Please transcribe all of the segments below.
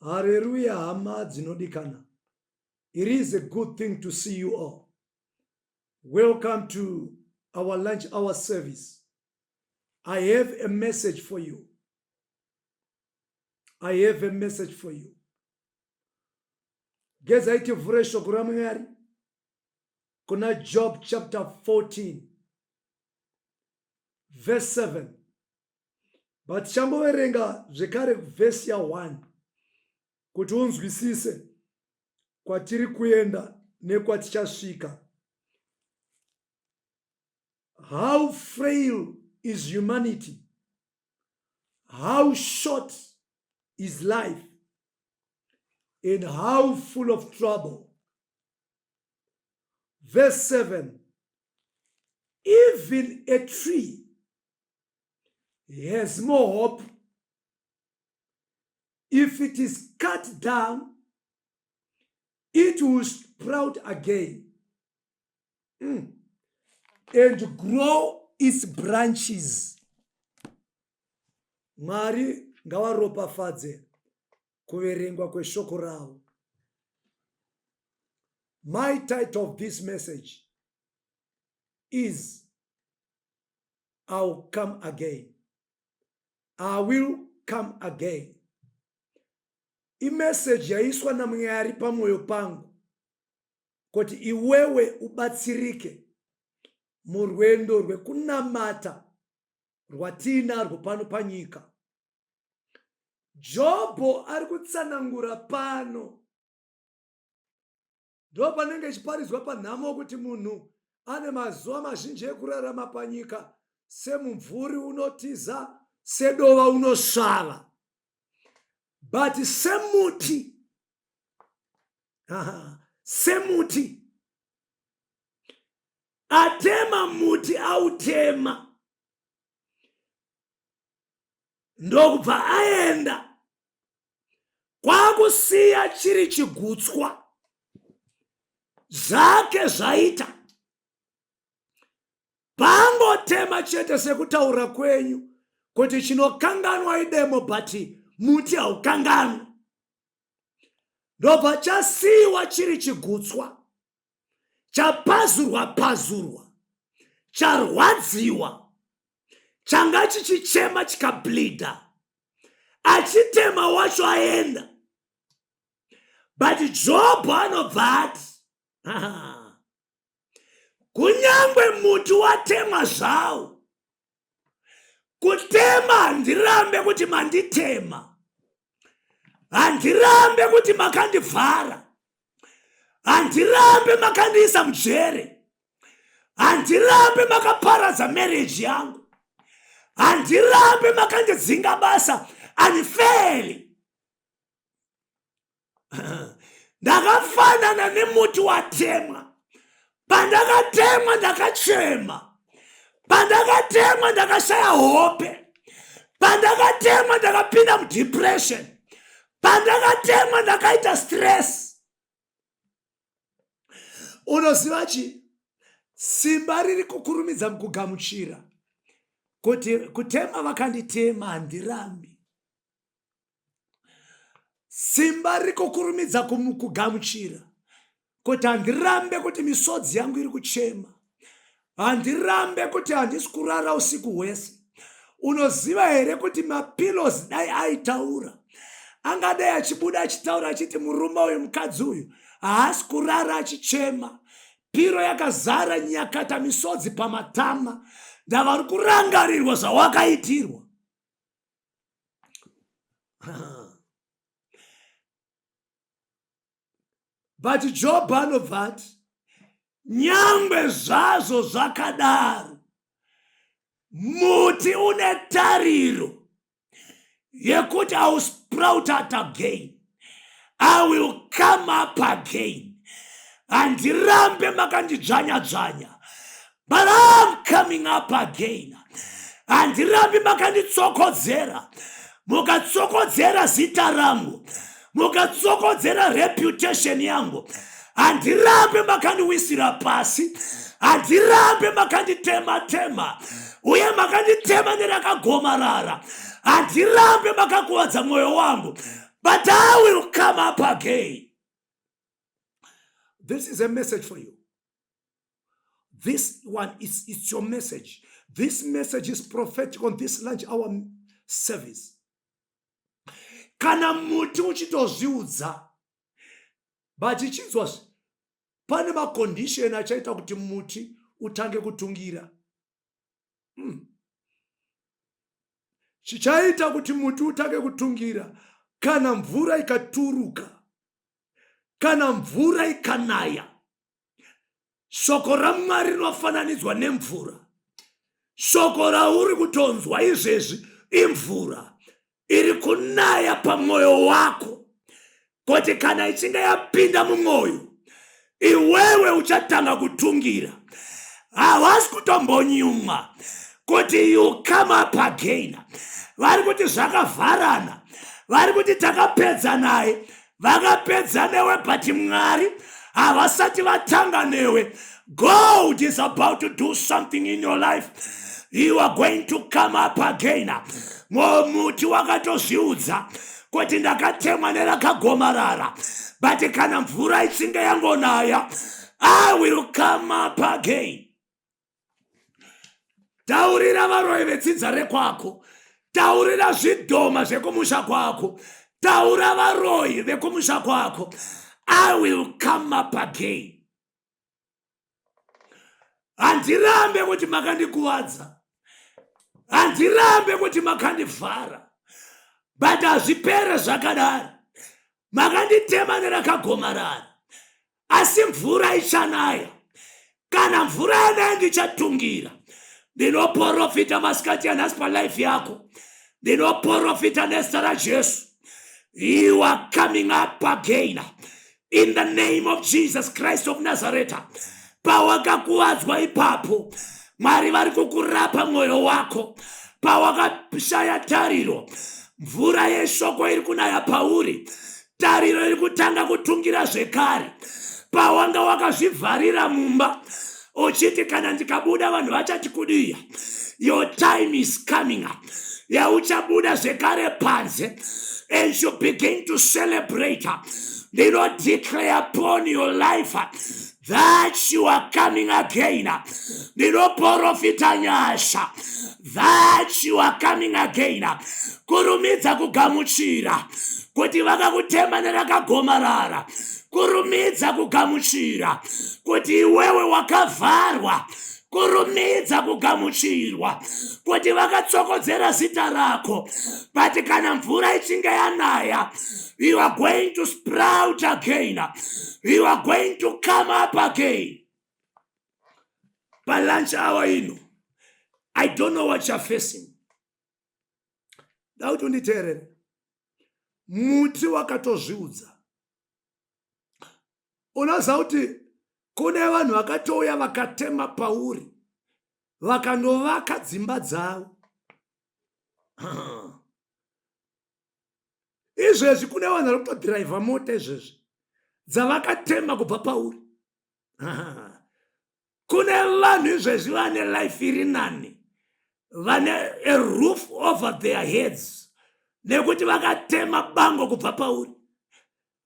Hareruya hama dzinodikana. It is a good thing to see you all. Welcome to our lunch hour service. I have a message for you. I have a message for you. Gezai tivhure shoko raMwari kuna Job chapter 14 verse 7. But tichangoverenga zvekare vhesi ya 1 kuti unzwisise kwatiri kuenda nekwatichasvika. How frail is humanity? How short is life? And how full of trouble? Verse 7. Even a tree has more hope if it is cut down, it will sprout again and grow its branches. Mwari ngavaropafadze kuverengwa kweshoko ravo. My title of this message is I'll come again. I will come again. Imeseji yaiswa naMwari pamwoyo pangu kuti iwewe ubatsirike murwendo rwekunamata rwatiinarwo pano panyika. Jobho ari kutsanangura pano Ndopanenge ichiparidzwa panhamo kuti munhu ane mazuva mazhinji ekurarama panyika semumvuri unotiza, sedova unosvava. But semuti, semuti atema muti autema ndokubva aenda kwakusiya chiri chigutswa zvake zvaita pangotema chete sekutaura kwenyu kuti chinokanganwa idemo but muti haukanganwi ndobva chasiyiwa chiri chigutswa chapazurwa pazurwa charwadziwa changa chichichema chikablida achitema wacho aenda but Jobho anobva ati kunyangwe muti watemwa zvawo kutema handirambe kuti manditema handirambe kuti makandivhara handirambe makandiisa mujere handirambe makaparadza marriage yangu handirambe makandidzinga basa unfairly ndakafanana nemuti watemwa pandakatemwa ndakachema pandakatemwa ndakashaya hope pandakatemwa ndakapinda mudepression pandakatemwa ndakaita stress unoziva chii simba riri kukurumidza mukugamuchira kuti kutema vakanditema handirambi Simba riri kukurumidza kugamuchira kuti handirambe kuti misodzi yangu iri kuchema, handirambe kuti handisi kurara usiku hwese. Unoziva here kuti mapilos dai aitaura angadai achibuda achitaura achiti murume uyu mukadzi uyu haasi kurara achichema piro yakazara nyakata misodzi pamatama ndavari kurangarirwa zvawakaitirwa. But Job anobva ati nyangwe zvazvo zvakadaro muti une tariro yekuti I will sprout out again I will come up again handirambe makandidzvanya dzvanya but I'm coming up again handirambi makanditsokodzera mukatsokodzera zita rangu mukatsokodzera reputation yangu handirambe makandiwisira pasi handirambe makanditema tema uye makanditema nerakagomarara handirambe makakuvadza mwoyo wangu but I will come up again. This is a message for you. This one is it's your message. This message is prophetic on this lunch hour service. Kana muti uchitozviudza but chinzwa pane macondition achaita kuti muti utange kutungira. Chichaita kuti muti utange kutungira kana mvura ikaturuka, kana mvura ikanaya. Shoko raMwari rinofananidzwa nemvura. Shoko rauri kutonzwa izvezvi imvura iri kunaya pamwoyo wako, kuti kana ichinge yapinda mumwoyo, iwewe uchatanga kutungira. Havasi kutombonyumwa kuti you come up again. Vari kuti zvakavharana, vari kuti takapedza naye, vakapedza newe, but Mwari havasati vatanga newe. God is about to do something in your life. You are going to come up again. Muti wakatozviudza kuti ndakatemwa nerakagomarara, but kana mvura ichinge yangonaya, I will come up again. Taurira varoyi vetsinza rekwako, taurira zvidhoma zvekumusha kwako, taura varoyi vekumusha kwako, I will come up again. Handirambe kuti makandikuvadza, handirambe kuti makandivhara, but hazvipere zvakadaro. Makanditema nerakagomarara, asi mvura ichanaya. Kana mvura yanaya, ndichatungira. Ndinoprofita masikati yanhasi palife yako, ndinoprofita nezita raJesu, you are coming up again in the name of Jesus Christ of Nazareth. Pawakakuvadzwa ipapo, Mwari vari kukurapa mwoyo wako. Pawakashaya tariro, mvura yeshoko iri kunaya pauri, tariro iri kutanga kutungira zvekare. Pawanga wakazvivharira mumba uchiti kana ndikabuda vanhu vachati kudiya, your time is coming up yauchabuda zvekare panze and you begin to celebrate. Ndinodeclare upon your life that you are coming again. Ndinoprofita nyasha that you are coming again. Kurumidza kugamuchira kuti vakakutema nerakagomarara. Kurumidza kugamuchira kuti iwewe wakavharwa. Kurumidza kugamuchirwa kuti vakatsokodzera zita rako, but kana mvura ichinge yanaya, you are going to sprout again, you are going to come up again. Palunch hour ino, I don't know what you are facing. Da kuti unditeerere. Muti wakatozviudza. Unoziva kuti kune vanhu vakatouya vakatema pauri, vakandovaka dzimba dzavo. Izvezvi kune vanhu vari kutodhiraivha mota izvezvi dzavakatema kubva pauri. Kune vanhu izvezvi vane life iri nani, vane a roof over their heads, nekuti vakatema bango kubva pauri.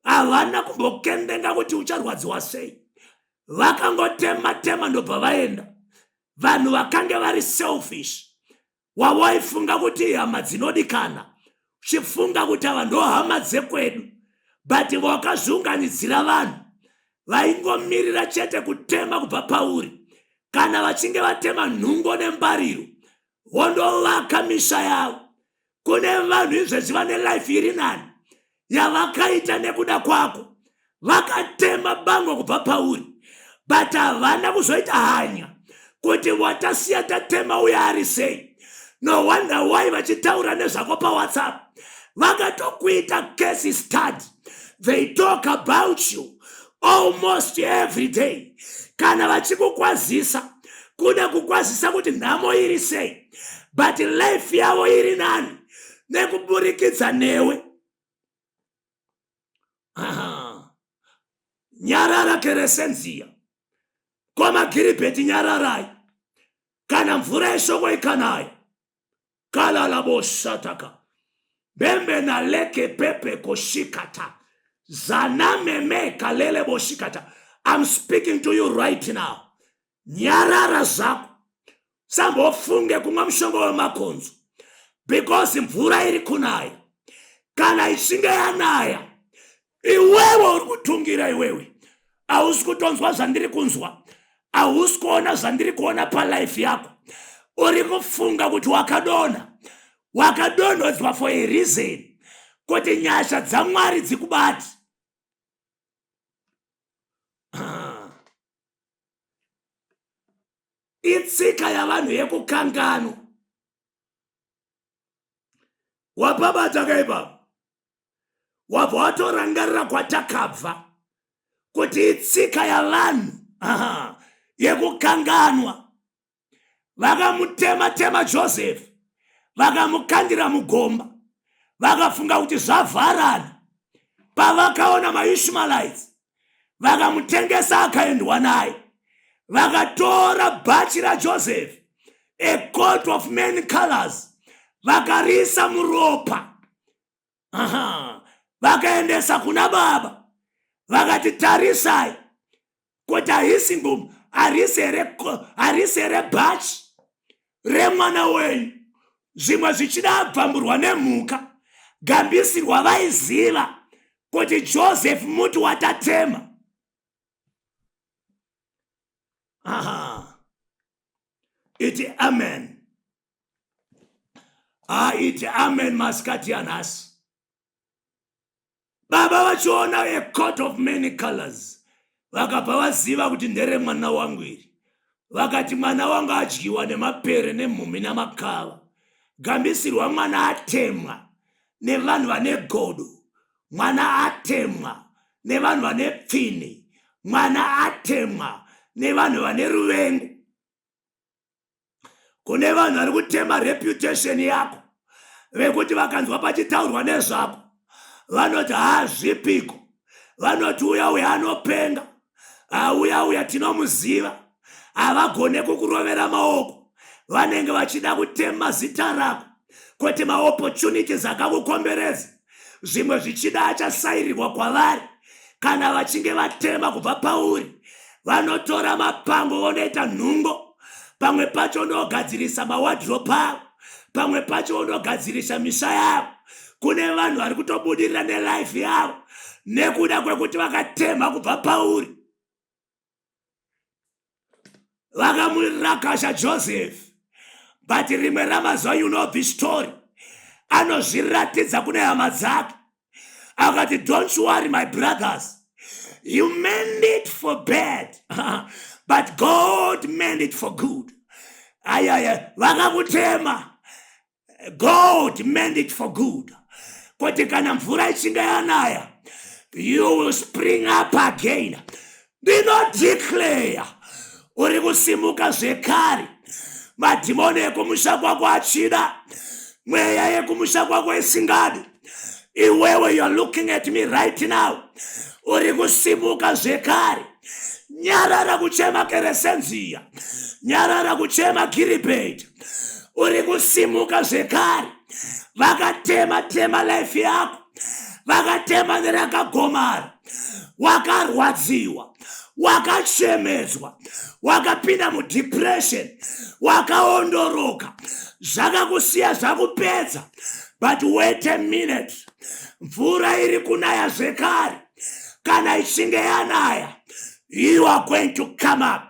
Havana kumbokendenga kuti ucharwadziwa sei. Vakangotema tema, ndobva vaenda. Vanhu vakange vari selfish, wawaifunga kuti hama dzinodikana, uchifunga kuti ava ndo hama dzekwedu, but wakazviunganidzira vanhu vaingomirira chete kutema kubva pauri. Kana vachinge vatema nhungo nembariro, vondovaka misha yavo. Kune vanhu izvezvi vane life iri nani yavakaita nekuda kwako. Vakatema bango kubva pauri, but havana kuzoita hanya kuti watasiya tatema uye ari sei. No wonder why vachitaura nezvako paWhatsApp. Vakatokuita case study. They talk about you almost every day. Kana vachikukwazisa, kuda kukwazisa kuti nhamo iri sei, but life yavo iri nani nekuburikidza newe. Aha. Nyarara keresenziya kwamagiribheti, nyararai kana mvura yeshoko ikanaya. Kalalaboshataka bembe naleke pepe koshikata. Zanameme kalele boshikata. I'm speaking to you right now. Nyarara zvako. Sambofunge kumwa mushonga wemakonzo because mvura iri kunaya. Kana ichinge yanaya, iwewe uri kutungira iwewe. Hausi kutonzwa zvandiri kunzwa. Hausi kuona zvandiri kuona palife yako. Uri kufunga kuti wakadonha. Wakadonhodzwa for a reason kuti nyasha dzaMwari dzikubate. Ah. Itsika yavanhu yekukanganwa. Wapabata kaipapo. Wabva watorangarira kwatakabva kuti itsika yavanhu yekukanganwa. Vakamutema tema Joseph, vakamukandira mugomba, vakafunga kuti zvavharana. Pavakaona maIshmaelites vakamutengesa akaendwa naye, vakatora bhachi raJoseph, a coat of many colors, vakariisa muropa. Aha. Vakaendesa kuna baba, vakati tarisai kuti haisi ngoma, harisi here bhachi remwana wenyu, zvimwe zvichida abvamburwa nemhuka. Gambisirwa vaiziva kuti Joseph muti watatema. Aha. Iti amen. Ah, iti amen masikati anhasi. Baba vachiona a coat of many colors, vakabva vaziva kuti ndere mwana wangu iri. Vakati mwana wangu adyiwa nemapere nemhumi namakava. Gambisirwa mwana atemwa nevanhu vane godo, mwana atemwa nevanhu vane pfini, mwana atemwa nevanhu vane ruvengo. Kune vanhu vari kutema reputation yako, vekuti vakanzwa pachitaurwa nezvako vanoti haazvipiko, vanoti uya uya anopenga, uya uya tinomuziva. Havagone kukurovera maoko, vanenge vachida kutema zita rako kuti maopportunities akakukomberedza zvimwe zvichida achasairirwa kwavari. Kana vachinge vatema kubva pauri, vanotora mapango vonoita nhungo, pamwe pacho unogadzirisa mawadrope avo, pamwe pacho unogadzirisa misha yavo. Kune vanhu vari kutobudirira nelife yavo nekuda kwekuti vakatema kubva pauri. Vakamurakasha Joseph, but rimwe ramazuva, you know the story, anozviratidza kune hama dzake akati, don't worry my brothers, you meant it for bad but God meant it for good. Ayaya, vakakutema, God meant it for good. Kuti kana mvura ichinge yanaya, you will spring up again. Ndinodeclare uri kusimuka zvekare. Madhimoni ekumusha kwako achida, mweya yekumusha kwako isingadi, iwewe you are looking at me right now, uri kusimuka zvekare. Nyarara kuchema keresenziya, nyarara kuchema Giribeti, uri kusimuka zvekare. Vakatema tema life yako, vakatema nerakagomara, wakarwadziwa, wakachemedzwa, wakapinda mudepression, wakaondoroka, zvakakusiya zvakupedza. But wait a minute, mvura iri kunaya zvekare. Kana ichinge yanaya, you are going to come up.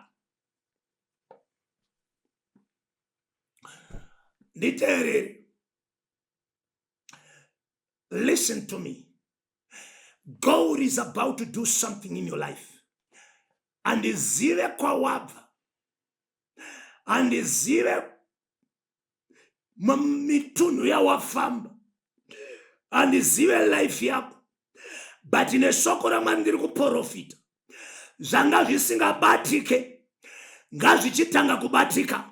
Nditeerere, listen to me. God is about to do something in your life. Handizive kwawabva, handizive mitunhu yawafamba, handizive life yako, but neshoko raMwari ndiri kuprofita, zvanga zvisingabatike ngazvichitanga kubatika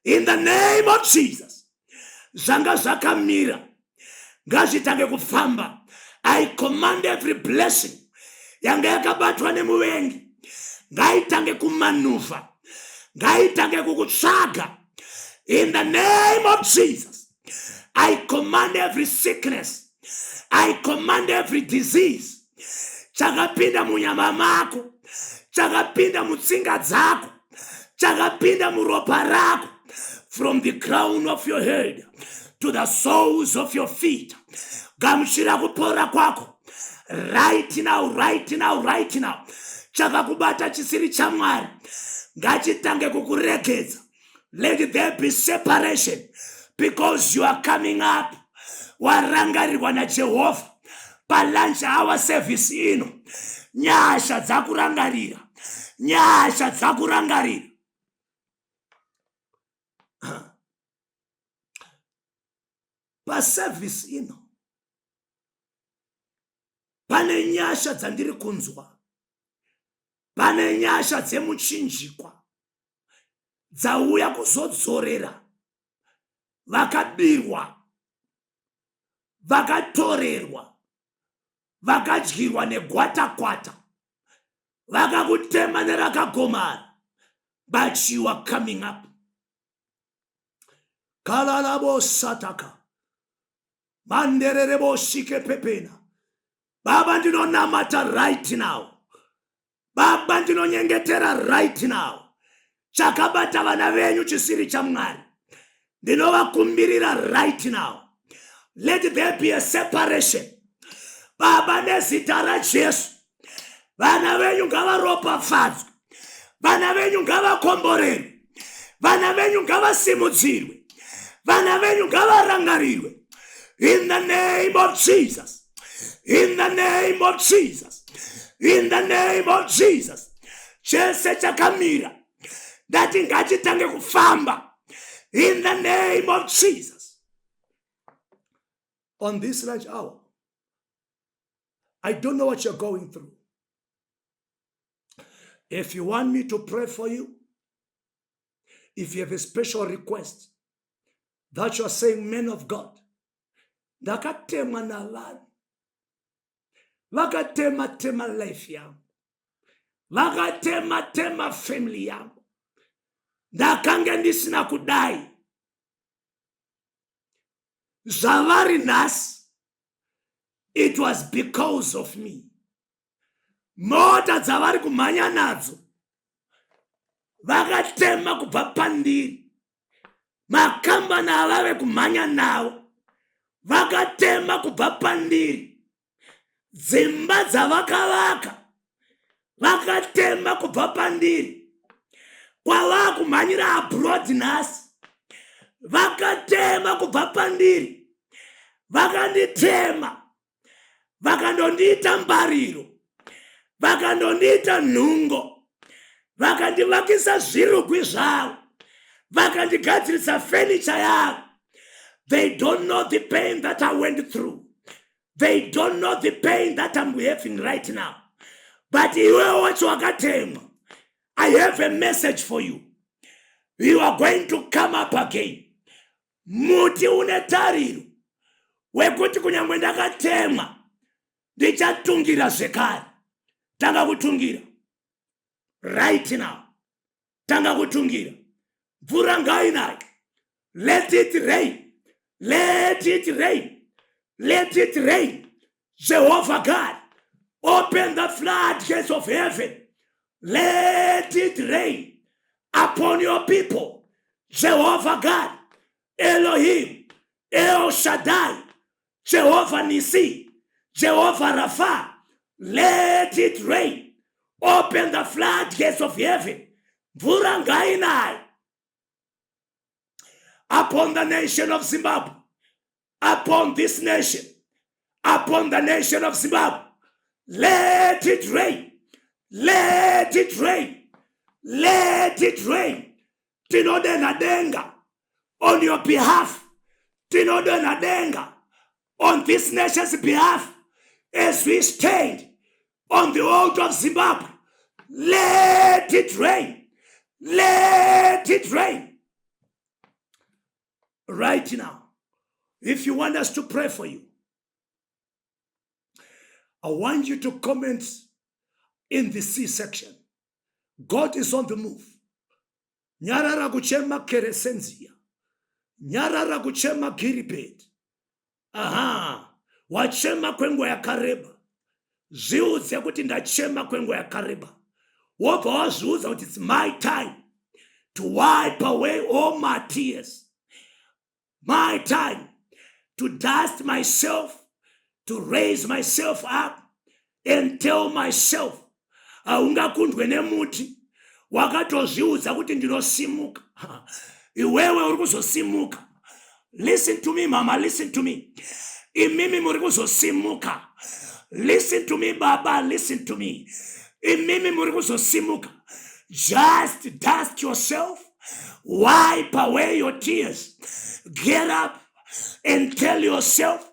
in the name of Jesus. Zvanga zvakamira ngazvitange kufamba. I command every blessing yanga yakabatwa nemuvengi ngaitange kumanuva, ngaitange kukutsvaga in the name of Jesus. I command every sickness, I command every disease. Chakapinda munyama mako, chakapinda mutsinga dzako, chakapinda muropa rako, from the crown of your head to the soles of your feet. Gamuchira kupora kwako right now, right now, right now. Chakakubata chisiri chaMwari ngachitange kukuregedza. Let there be separation because you are coming up. Warangarirwa naJehovha palunch hour service ino. Nyasha dzakurangarira, nyasha dzakurangarira. Paservice ino pane nyasha dzandiri kunzwa, pane nyasha dzemuchinjikwa dzauya kuzodzorera vakabirwa, vakatorerwa, vakadyirwa negwatakwata, vakakutema nerakagomara, but you are coming up. Kalalabo sataka mandererebo shike pepena. Baba, ndinonamata right now. Baba, ndinonyengetera right now. Chakabata vana venyu chisiri chaMwari, ndinovakumbirira right now. Let there be a separation. Baba, nezita raJesu, vana venyu ngavaropafadzwe, vana venyu ngavakomborerwe, vana venyu ngavasimudzirwe, vana venyu ngavarangarirwe. In the name of Jesus, in the name of Jesus, in the name of Jesus. Chese chakamira ndati ngachitange kufamba in the name of Jesus. On this lunch hour, I don't know what you're going through. If you want me to pray for you, if you have a special request that you are saying, "Man of God, ndakatemwa navanhu, vakatema tema life yangu, vakatema tema family yangu, ndakange ndisina kudai zvavari nhasi, it was because of me. Mota dzavari kumhanya nadzo vakatema kubva pandiri, makambani avave kumhanya nawo vakatema kubva pandiri, dzimba dzavakavaka vakatema kubva pandiri, kwavaa kumhanyira abroad nhasi vakatema kubva pandiri, vakanditema, vakandondiita mbariro, vakandondiita nhungo, vakandivakisa zvirugwi zvavo, vakandigadzirisa fenicha yavo. They don't know the pain that I went through. They don't know the pain that I'm having right now." But iwewe wacho wakatemwa, I have a message for you. You are going to come up again. Muti une tariro wekuti kunyange ndakatemwa ndichatungira zvekare. Tanga kutungira right now, tanga kutungira. Mvura ngainayo. Let it rain, let it rain, let it rain. Jehovah God, open the floodgates of heaven. Let it rain upon your people. Jehovah God, Elohim, El Shaddai, Jehovah Nisi, Jehovah Rapha, let it rain. Open the floodgates of heaven. Mvura ngainayo upon the nation of Zimbabwe, upon this nation, upon the nation of Zimbabwe. Let it rain, let it rain, let it rain. Tinodena denga on your behalf. Tinodena denga on this nation's behalf as we stand on the altar of Zimbabwe. Let it rain. Let it rain. Right now, if you want us to pray for you, I want you to comment in the C section. God is on the move. Nyarara kuchema keresenzia. Nyarara kuchema Giribet. Aha. Wachema kwenguva yakareba. Zviudze kuti ndachema kwenguva yakareba. Wobva wazviudza kuti it's my time to wipe away all my tears, my time to dust myself, to raise myself up and tell myself. Haungakundwe nemuti. Wakatozviudza kuti ndinosimuka. Iwewe uri kuzosimuka. Listen to me, mama, listen to me. Imimi muri kuzosimuka. Listen to me, baba, listen to me. Imimi muri kuzosimuka. Just dust yourself, wipe away your tears, get up and tell yourself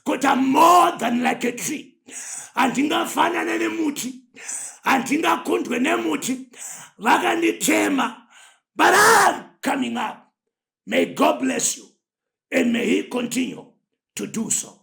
kuti I'm more than like a tree. Handingafanane nemuti, handingakundwe nemuti. Vakanditema, but I'm coming up. May God bless you and may he continue to do so.